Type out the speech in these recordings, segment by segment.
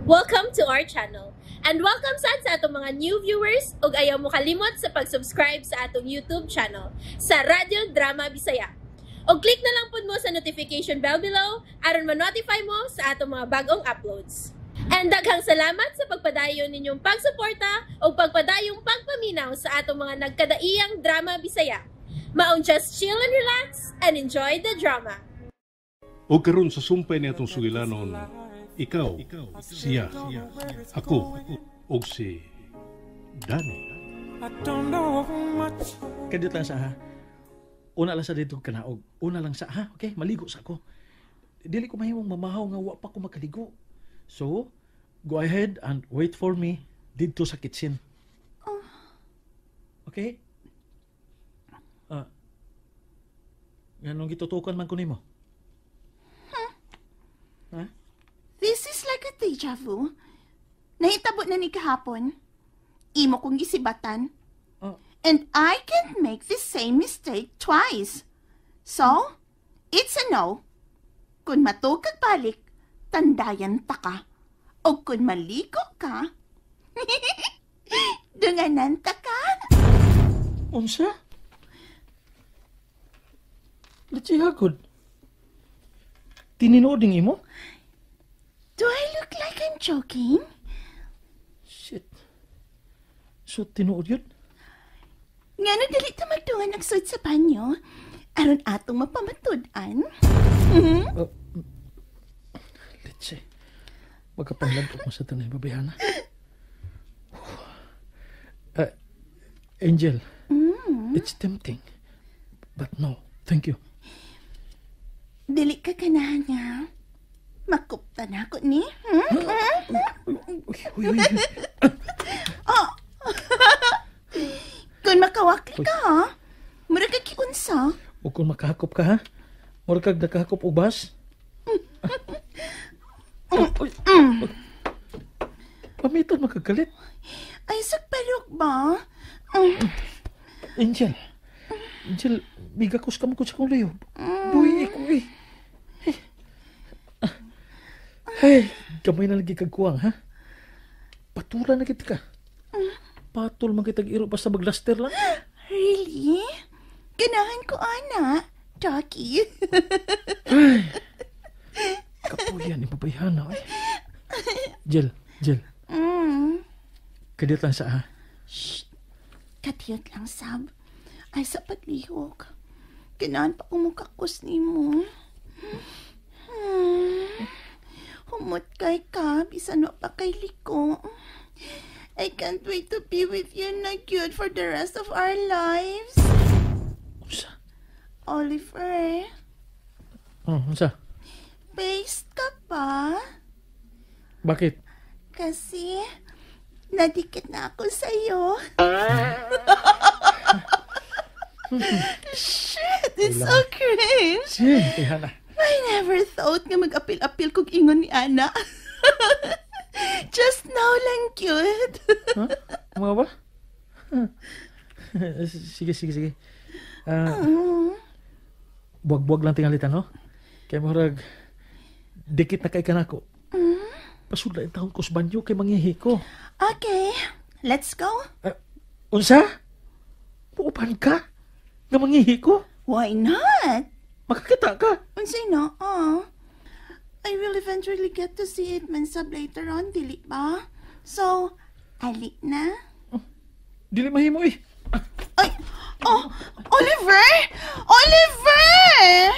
Welcome to our channel. And welcome sad sa atong mga new viewers ug ayaw mo kalimot sa pag-subscribe sa atong YouTube channel sa Radyo Drama Bisaya. Og click na lang pud mo sa notification bell below aron ma-notify mo sa atong mga bagong uploads. And daghang salamat sa pagpadayon ninyong pagsuporta ug pagpadayong pagpaminaw sa atong mga nagkadaiyang drama Bisaya. Maong just chill and relax and enjoy the drama. O karon sa sumpay ni atong sugilanon, ikaw, siya, ako, ug si Danny. I don't know much. Kadiyot lang sa ha. Una lang sa dito kanaog. Una lang sa ha, okay? Maligo sa ako. Dili ko mahimong mamahaw nga wa pa ko makaligo. So, go ahead and wait for me didto sa kitchen. Okay? Ah. Nganong gitutukan man ko nimo? Ha? This is like a deja vu. Nahitabo na ni kahapon. Imo kong gisibatan. Oh. And I can't make the same mistake twice. So, it's a no. Kung matug kag balik, tandayan ta ka. O kung maligo ka, dunganan ta ka. Unsa? Let's gud. Tinuod ning imo? Do I look like I'm joking? Shit. So tinuod yun? Ngano dili ta magdungan og sa banyo? Aron atong mapamatud-an. Oh, let's see. Magkapanglagok mo sa tanay babayhana. Angel, it's tempting. But no, thank you. Dili ka ganahan nga makupta na ako ni. Uy, uy, uy, uy. Kung makawakli ka, ha? Mura ka kiunsa. O kung makahakop ka, ha? Mura kag nakahakop og bus. Uy, uy. Pamitan makagalit. Ay, sagparok ba? Angel. Angel, migakos ka mo ko sa kong layo. Buhi ko eh. Hey, gamay na lagi kagkuwang, ha? Patura na kita ka. Patol man kitag iro basta maglaster lang. Really? Ganahan ko, ana. Ducky. Kapuyan, ipabayhana. Ay. Jel, Jel. Kadiyot lang sa, ha? Kadiyot lang, sab. Ay, sa paglihok. Ganahan pa ko mukakos nimo. Humot kay ka, bisan wa pa kay liko. I can't wait to be with you na gyud for the rest of our lives. Unsa? Oliver, Oh, unsa? Based ka ba? Bakit? Kasi nadikit na ako sa'yo. Shit, it's so cringe. Sige, Hana. I never thought nga mag-apil-apil kog ingon ni Ana. Just now lang, cute. Huh? Mga ba? Sige, sige, sige. Buwag-buwag lang tingalitan, no? Kaya murag, dikit na kay kanako. Pasudla yung taon ko sa banyo kay mangihi ko. Okay, let's go. Unsa? Muupan ka? Nga mangihi ko? Why not? Makakita ka. Unsay na, ah. I will eventually get to see it man sab later on, dili ba? So, ali na. Dili mahimo eh. Ay, oh, Oliver! Oliver!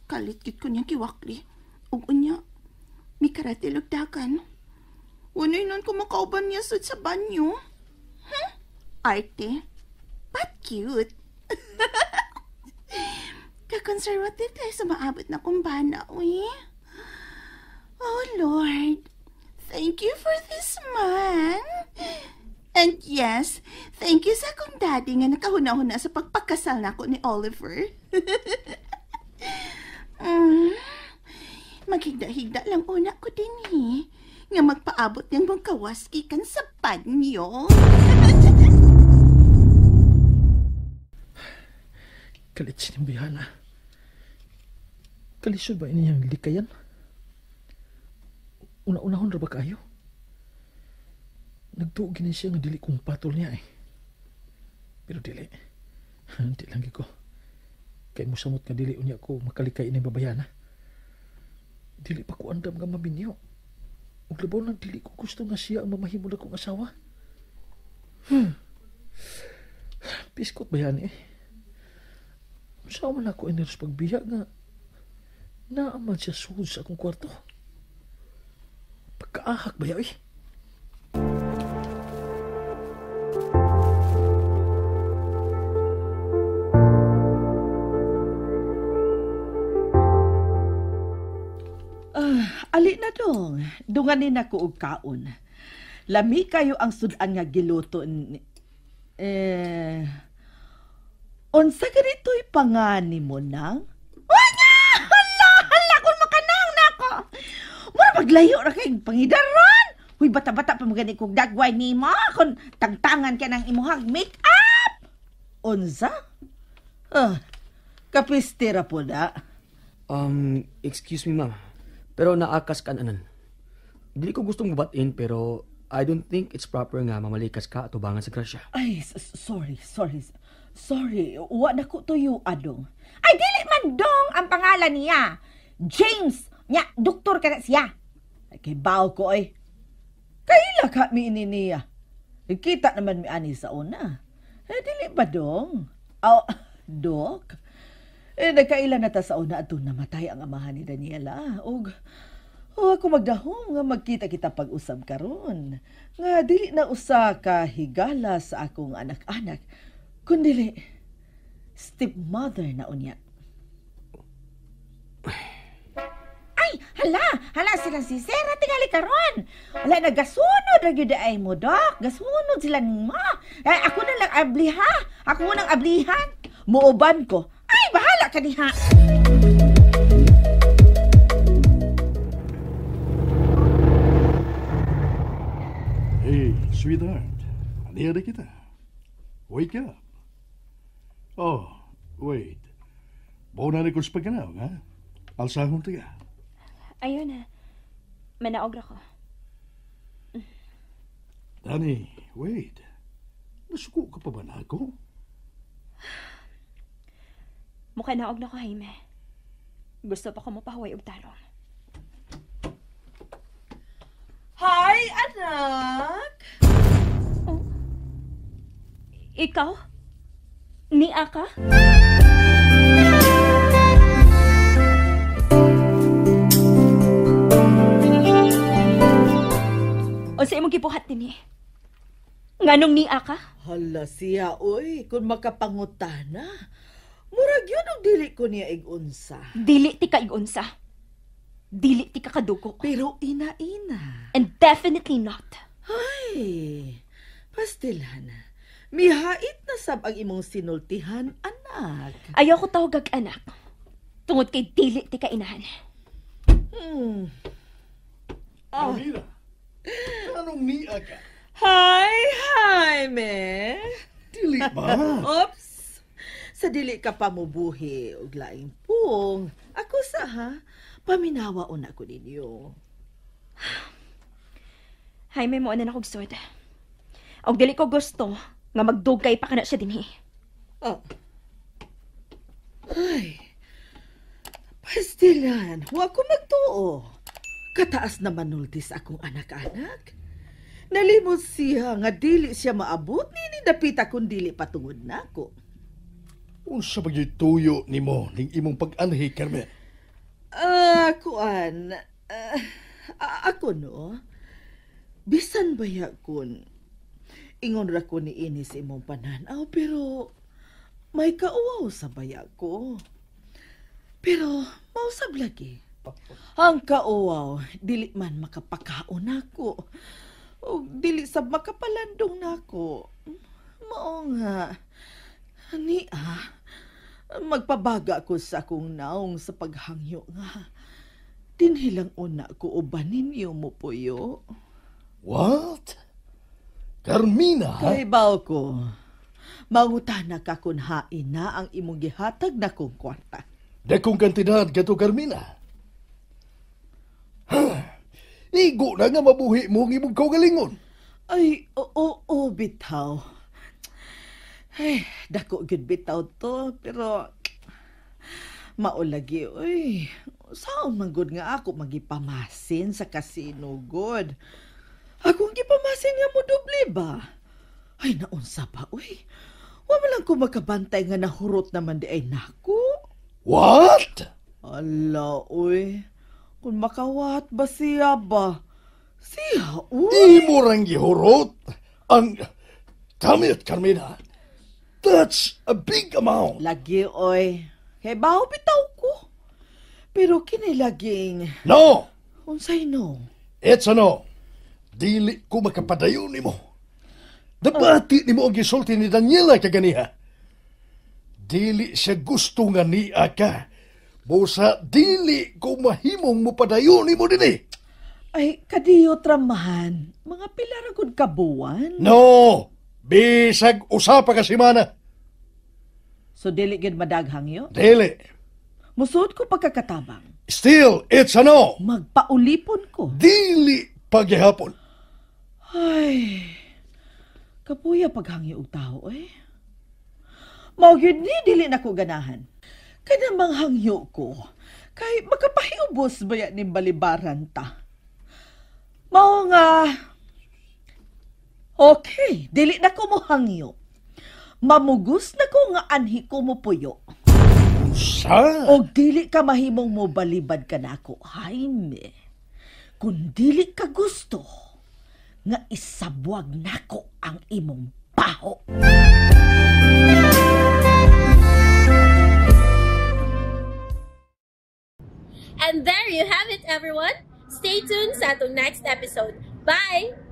Kalit gid ko niyang kiwakli. Ug unya, mikarate dakan. Wanay nun ko makauban niya sud sa banyo. Huh? Arte. But cute. Ka-conservative tayo sa maabot na kumbana, uy. Oh, Lord. Thank you for this man. And yes, thank you sa akong daddy nga nakahuna-huna sa pagpakasal nako ni Oliver. Maghigda-higda lang una ko din eh. Nga magpaabot niyang magkawaski kan sa banyo. Kalit sinimbihan. Kalisod ba iniyang likayan? Una-unahon ra ba kayo? Nagtuo gini siya nga dili kong patol niya eh. Pero dili. Di lang ko. Kay musamot nga dili unya ko makalikay ini babayana. Dili pa ko andam nga maminyo. Ug labaw nang dili ko gusto nga siya ang mamahimo na kong asawa. Piskot ba yan eh? Saan man ako eneros pagbiya nga naaman siya sud sa akong kwarto. Pagkaahak ba yan eh? Ali na dong, dunganin ako og kaon. Lami kayo ang sudan nga giluto ni... Eh... Unsa ganito'y pangani mo nang? Uy nga! Hala! Hala! Kung makanang nako! Mura maglayo ra kay pangidaron! Uy, bata-bata pa magani kog dagway nimo kung tangtangan ka ng imuhang make-up! Unsa? Kapistira po na. Excuse me, ma'am. Pero naakas ka anan. Dili ko gustong mubatin pero I don't think it's proper nga mamalikas ka at tubangan sa grasya. Ay, sorry. Sorry, wa na ko tuyo, adong. Ay, dili man dong ang pangalan niya. James! Nya, doktor ka na siya. Ay, kay bao ko, ay. Kaila ka mi ini niya. Kita naman mi ani sa una. Eh, dili ba dong? Aw, dok? Eh, nagkaila na ta sa una ato namatay ang amahan ni Daniela. Og, ako magdahom nga magkita kita pag-usab karon. Nga dili na usa ka higala sa akong anak-anak, kundili stepmother na unya. Ay, hala sila si Sarah tingali karon. Wala na gasunod ra gyud ay mo, dok. Gasunod sila nimo. Ay, ako na lang abliha. Ako nang ablihan. Muuban ko. Ay, bahala ka diha. Hey, sweetheart. Aniya na kita. Wake up. Oh, wait. Bawa na ni sa pagkanaw, ha? Alsahon taga. Ayun na. Manaog ra ko. Danny, wait. Nasuko ka pa ba na ako? Mukha naog na ko, Jaime. Gusto pa ko mapahuway og tarong. Hi, anak! Oh. Ikaw? Nia ka? O sa imong gibuhat dinhi? Nganong nia ka? Hala siya, oy. Kung makapangutana, murag yun og dili ko niya igunsa. Dili ti ka igunsa. Dili ti ka kadugo. Pero ina-ina. And definitely not. Ay, pastilan. Mihait na sab ang imong sinultihan, anak. Ayaw ko tawag anak. Tungod kay dili ti ka inahan. Amira, anong nia ka? Hi, Jaime. Dili ba? Oops. Sa dili ka pa mubuhi og laing pung. Ako sa ha, paminawa una ko ninyo. Jaime, mo na akong sud. Og dili ko gusto nga magdugay pa kana siya dinhi. Oh. Ay. Pastilan, wa ko magtuo. Kataas na manultis akong anak-anak. Nalimot siya nga dili siya maabot nini dapita kun dili patungod nako. Unsa ba gyud tuyo nimo ning imong pag-anhi, Carmen? Kuan. Ako no. Bisan baya kun ingon ra ko ni ini sa imong pananaw pero may kauwaw sa baya ko. Pero mausab lagi. Ang kauwaw dili man makapakaon nako. O dili sab makapalandong nako. Mao nga niya magpabaga ko sa akong naong sa paghangyo nga. Dinhilang una ko uban ninyo mo puyo. What? Carmina? Kay baw ko. Mangutana ka kun hain na ang imong gihatag na kong kwarta. Dakong kantidad kato, Carmina. Ha? Tigo na nga mabuhi mo ang imong kaugalingon. Ay, oo, oo, bitaw. Ay, dako gyud bitaw to, pero maulagi, uy. Saan man gud nga ako magipamasin sa kasino gud? Akong gipamasin nga mo doble ba? Ay, naunsa pa, uy. Wa man lang ko makabantay nga nahurot naman di ay nako. What? Ala, uy. Kung makawat ba siya ba? Siya, uy. Imo rang gihurot. Ang... Damn it, Carmina. That's a big amount. Lagi, oy. Kay baho bitaw ko. Pero kinilaging... No! Unsay no? It's a no. Dili ko makapadayon nimo. Nabati nimo ang gisulti ni Daniela kaganiha. Dili siya gusto nga niya ka. Busa dili ko mahimong mopadayon nimo dinhi. Ay, kadiyo tramahan. Mga pila ra gud ka buwan. No! Bisag usa pa ka semana. So dili gyud madaghang yo? Dili. Musuot ko pagkakatabang. Still, it's a no. Magpaulipon ko. Dili paghihapon. Ay, kapuya paghangyo og tao eh. Mao gyud ni dili na ko ganahan. Kana manghangyo ko kay makapahiubos baya ning balibaran ta. Mao nga okay, dili na ko mohangyo. Mamugus na ko nga anhi ko mo puyo. Sa? Og dili ka mahimong mo balibad kanako, Jaime. Kung dili ka gusto nga isabwag nako ang imong baho. And there you have it, everyone. Stay tuned sa atong next episode. Bye!